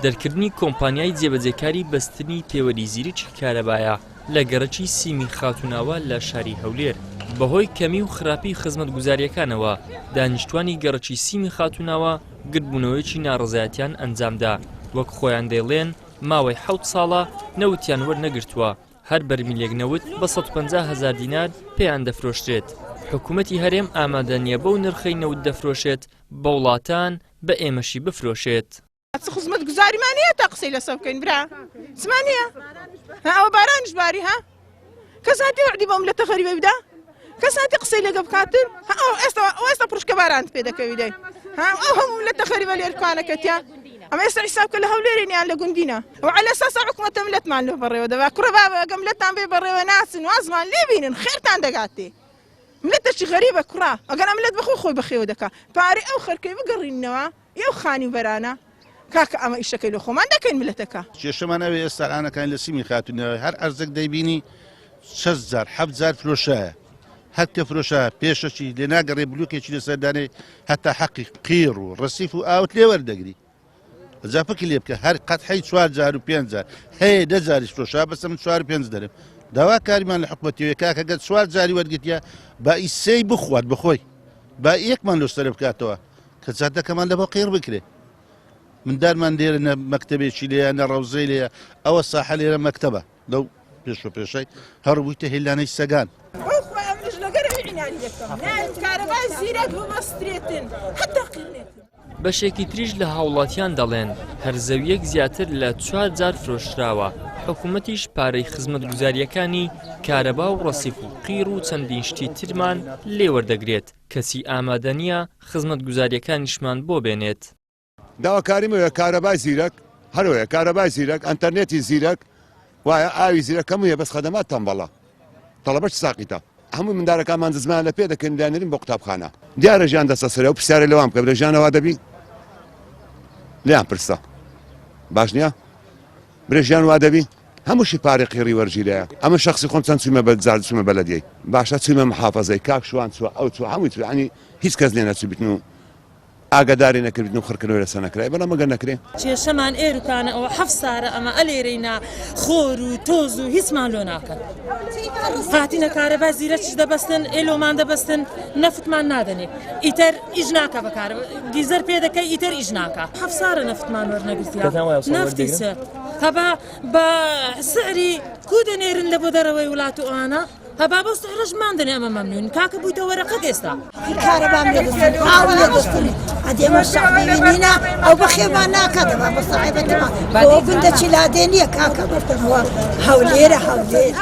دەرکردنی کۆمپانیای جێبەجێکاری بەستنی پێوەری زیرەکی کارەبایە لە گەڕەکی سیمی خاتووناوا لە شاری هەولێر. بەهۆی کەمی و خراپی خزمەتگوزارییەکانەوە، دانیشتوانی گەڕەکی سیمی خاتووناوا گردبوونەوەیەکی ناڕەزایەتیان ئەنجامدا، وەک خۆیان دەیڵێن ماوەی حەوت ساڵە نەوتیان وەرنەگرتووە، هەر بەرمیلێک نەوت بە 150 هەزار دینار پێیان دەفرۆشرێت، حکومەتی هەرێم ئامادە نییە بەو نرخەی نەوت دەفرۆشێت بە وڵاتان بە ئێمەشی بفرۆشێت. چ خزمەت گوزاریمان نییە تا قسەی لەسەر بکەین برا چمان نییە ها ئەوە بارانیش باری ها کەس هاتی وعدی بۆ ملەتە غەریبە بدا کەس هاتی قسەی لەگە بکاتن ها ئەو ئێستا ئەو ئێستا پڕشکە بارانت پێ دەکەوی دەی ها ئەو هەموو ملەتە غەریبە لێرکانەکەتیان ئەمە ئێستا حیساب کە لە هەولێرین یان لە گوندینە و عەلە ئەساس حکومەتە ملەتمان لۆ بەڕێوە دەبا کوڕە بابە ئەگە ملەتان بێ بەڕێوە ناچن وازمان لێ بینن خێرتان دەگاتێ ملەتەکی غەریبە کوڕە ئەگەر ئەم ملەت بەخۆی خۆی بەخێوە دەکا پارەی ئەو خەرکەی بگەڕیننەوە ئەو خانی و بەرانە کاکە ئەمە ئیشەکەی لۆ خۆمان دەکەین ملەتەکە. کێشەمان ئەوێ ئێستا ئانەکانی لە سیمی خاتونەوە هەر ئەرزێک دەیبینی شەش جار حەفت جار فرۆشایە هەر کە فرۆشا پێشەکی لێ ناگەڕێ بلوکێکی لەسەر دانێ هەتا حەقی قیڕ و ڕسیف و ئاوت لێ وەردەگری جا فکر لێ بکە هەر قەتحەی چوار جار و پێنج جار هەیە دە جاریش فرۆشا بەسە من چوار و پێنج دەرم داوا کاریمان لە حکومەتیەوە کاکە گەر چوار جاری وەرگتیە با ئیسەی بخوات بخۆی با یەکمان لۆ سەر بکاتەوە کە جادەکەمان لە بۆ قیڕ بکرێ مندارمان لێرە نە مەکتەبێکی لێیە نە ڕەوزەی لێیە ئەوە ساحە لێرە مەکتەبە لەو پێش و پێشەی هەر بوویتە هێلانەی سەگان. بەشێکی تریش لە هاوڵاتیان دەڵێن، هەر زەوییەک زیاتر لە چوار جار فرۆشراوە، حکومەتیش پارەی خزمەتگوزارییەکانی کارەبا و ڕەسیف و قیڕ و چەندین شتی ترمان لێ وەردەگرێت، کەچی ئامادە نییە خزمەتگوزارییەکانیشمان بۆ بێنێت. داواکاریم ئەوەیە کارەبای زیرەک هەرۆیە کارەبای زیرەک ئەنتەرنێتی زیرەک وایە ئاوی زیرەک هەموویە بەس خەدەمات تەمبەڵە تەڵەبەش ساقیتە هەموو مندارەکانمان دزمان لە پێ دەکەن دانرین بۆ قوتابخانە دیارە ژیان دەستە سەرە و پرسیارە لەوان بکە برێ ژیانەوە دەبی لێیان پرسە باش نییە برێ ژیان وا دەبی هەمووشی پارەی قیڕی وەرگیرایە ئەمە شخصی خۆم چەند چوومە بە جار چوومە بەلەدیەی باشە چوومە محافەزەی کاک شوان چووە ئەو چووە هەمووی چوو ینی هیچ کەس لێ نەچووبیتن و ئاگاداری نەکردبیتن و خڕکردنەوەی لەسەر نەکرای بەڵام ئەگەر نەکرێ. کێشەمان ئێروکانە ئەوە حەفت سارە ئەمە ئەلێرەینا خۆر و تۆز و هیچمان لۆ ناکەن هاتینە کارەبا زیرەکیش دەبەستن ئێلۆمان دەبەستن نەفتمان نادەنێ ئیتر ئیش ناکە بەکار گیزەر پێ دەکەی ئیتر ئیش ناکە حەفت سارە نەفتمان وەرنەگرتیە نەفتی چ هەبا بە سعری کو دەنێرن لە بۆ دەرەوەی وڵات و ئەوانە هەبا بۆ سحرەش ماندنێ ئەمە مەمنون کاکە بوویتە وەرەقەت ئێستا. کارەبام لێ دەستن ئاوم لێ دەستن ئەدی ئەمە شەعبی نینە ئەو بەخێرمان ناکات دەبا بە ساحێبەتەمان بۆ گوندەچی لادێ نییە کاکە بەرتەنەوە هەولێرە هەولێر.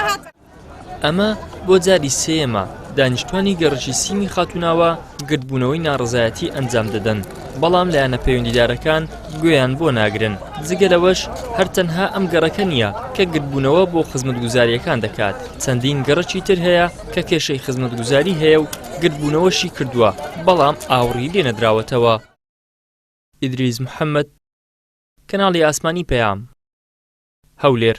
ئەمە بۆ جاری سێیەمە دانیشتوانی گەڕەکی سیمی خاتووناوا گردبوونەوەی ناڕەزایەتی ئەنجام دەدەن، بەڵام لایەنە پەیوەندیدارەکان گوێیان بۆ ناگرن، جگە لەوەش هەر تەنها ئەم گەڕەکە نییە کە گردبوونەوە بۆ خزمەتگوزارییەکان دەکات، چەندین گەڕەکی تر هەیە کە کێشەی خزمەتگوزاری هەیە و گردبوونەوەشی کردووە، بەڵام ئاوڕی لێ نەدراوەتەوە. ئیدریس محەمەد، کەناڵی ئاسمانی پەیام، هەولێر.